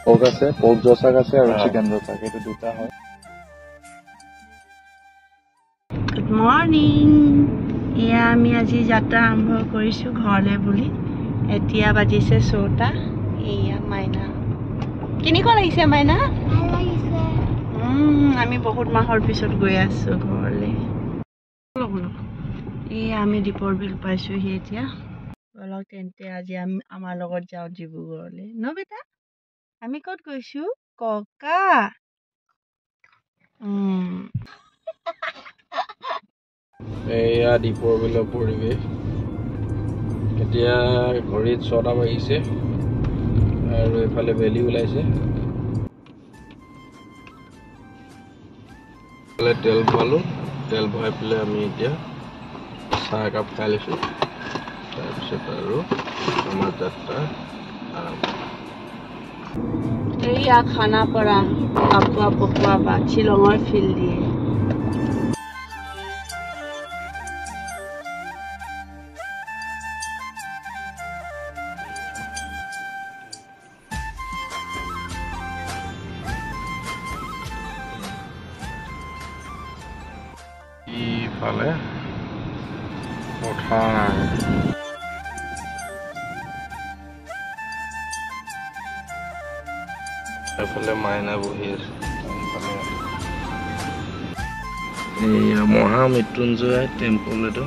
Pork আছে, pork জচাক আছে আৰু চিকেন জচাক, এইটো দুটা হয়। Good morning. এয়া আমি আজি যাত্ৰা আৰম্ভ কৰিছোঁ ঘৰলৈ বুলি। এতিয়া বাজিছে 6টা। এয়া মাইনা, কেনেকুৱা লাগিছে মাইনা? আমি বহুত মাহৰ পিছত গৈ আছোঁ ঘৰলৈ। এয়া আমি দীপৰ বিল পাইছোঁহি এতিয়া। বলক তেন্তে আজি আমি আমাৰ লগত যাওঁ ডিব্ৰুগড়লৈ। ন বেটা, আমি ক'ত গৈছোঁ? ককা। এয়া দীপৰ বিলৰ পৰিৱেশ। এতিয়া ঘড়ীত 6টা বাজিছে আৰু এইফালে বেলি ওলাইছে। তেল ভৰালোঁ, তেল ভৰাই পেলাই আমি এতিয়া চাহ একাপ খাই লৈছোঁ। তাৰপিছত আৰু আমাৰ যাত্ৰা আৰম্ভ। এইয়া খানাপাৰা আপৱা পকোৱা বা শ্বিলঙৰ ফিল্ড দিয়ে। ইফালে পথাৰ। এফালে মাইনা বহি আছে। এইয়া মহামৃত্যুঞ্জয় টেম্পল। এইটো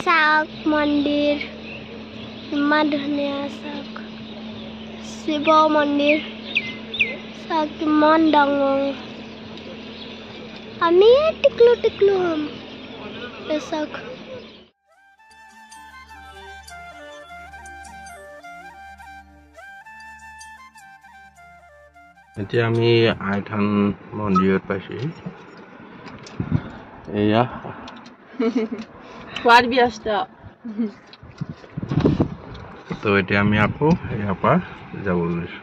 চাওক মন্দিৰ, ইমান ধুনীয়া। চাওক শিৱ মন্দিৰ, চাওক কিমান ডাঙৰ। আমি টিকলু টিকলু হ'ম। চাওক এতিয়া আমি আইথান মন্দিৰত পাইছোহি। এয়া খোৱাত ব্যস্ত। তো এতিয়া আমি আকৌ ইয়াৰ পৰা যাব লৈছোঁ।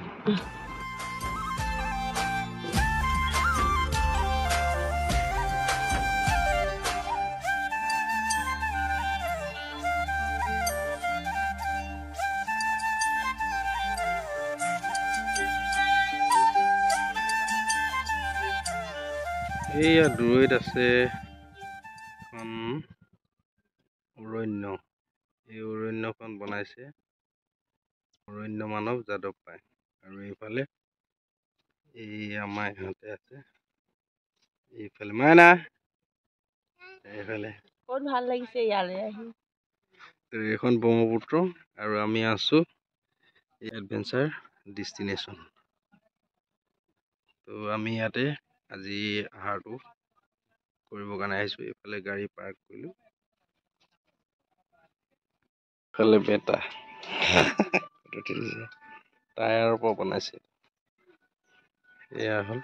এইয়া দূৰৈত আছে এখন অৰণ্য। এই অৰণ্যখন বনাইছে অৰণ্য মানৱ যাদৱ পাই। আৰু এইফালে এই আমাৰ ইহঁতে আছে। এইফালে মাইনা, এইফালে বহুত ভাল লাগিছে ইয়ালৈ আহি। তো এইখন ব্ৰহ্মপুত্ৰ আৰু আমি আছোঁ এডভেঞ্চাৰ ডেষ্টিনেশ্যন। তো আমি ইয়াতে আজি আহাৰটো কৰিবৰ কাৰণে আহিছোঁ। এইফালে গাড়ী পাৰ্ক কৰিলোঁ। এইফালে বেটা টায়াৰৰ পৰা বনাইছে। এয়া হ'ল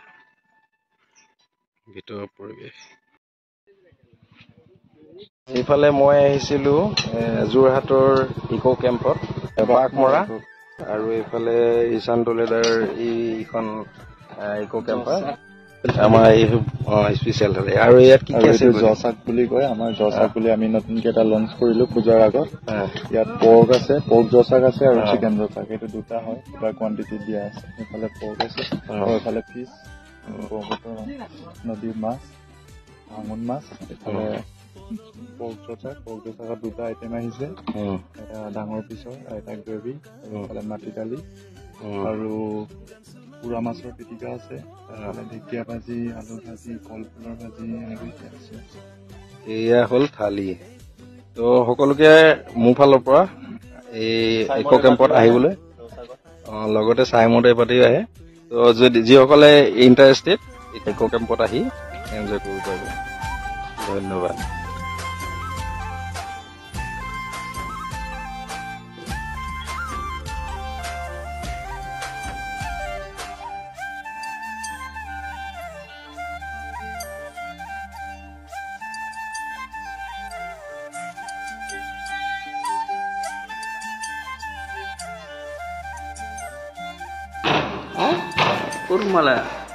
ভিতৰৰ পৰিৱেশ। এইফালে মই আহিছিলোঁ যোৰহাটৰ ইক' কেম্পত বাঘমৰা, আৰু এইফালে ঈশান দলেদাৰ এইখন ইক' কেম্পাৰ আমাৰ এই স্পেচিয়েল। আৰু ইয়াত কি কি আছে? জচাক বুলি কয় আমাৰ। জচাক বুলি আমি নতুনকে এটা লঞ্চ কৰিলো পূজাৰ আগত। ইয়াত পৰ্ক আছে, পৰ্ক জচাক আছে আৰু চিকেন জচাক, এইটো দুটা হয়। দুটা কোৱান্টিটি দিয়া আছে। এইফালে পৰ্ক আছে আৰু এইফালে ফিছ, ব্ৰহ্মপুত্ৰ নদীৰ মাছ, ভাঙোন মাছ। এইফালে পৰ্ক জচাক, পৰ্ক জচাকত দুটা আইটেম আহিছে, এটা ডাঙৰ পিছৰ আৰু এটা গ্ৰেভি। আৰু এইফালে মাটি দালি আৰু পোৰা মাছৰ পিটিকা আছে। ঢেকীয়া ভাজি, আলু ভাজি, কলফুলৰ ভাজি এনেকৈ আছে। এয়া হ'ল থালি। তো সকলোকে মোৰ ফালৰ পৰা এই ইক' কেম্পত আহিবলৈ, লগতে চাইমতে পাতিও আহে। তো যদি যিসকলে ইণ্টাৰেষ্টেড ইক' কেম্পত আহি এনজয় কৰিব পাৰিব। ধন্যবাদ। Kurmala.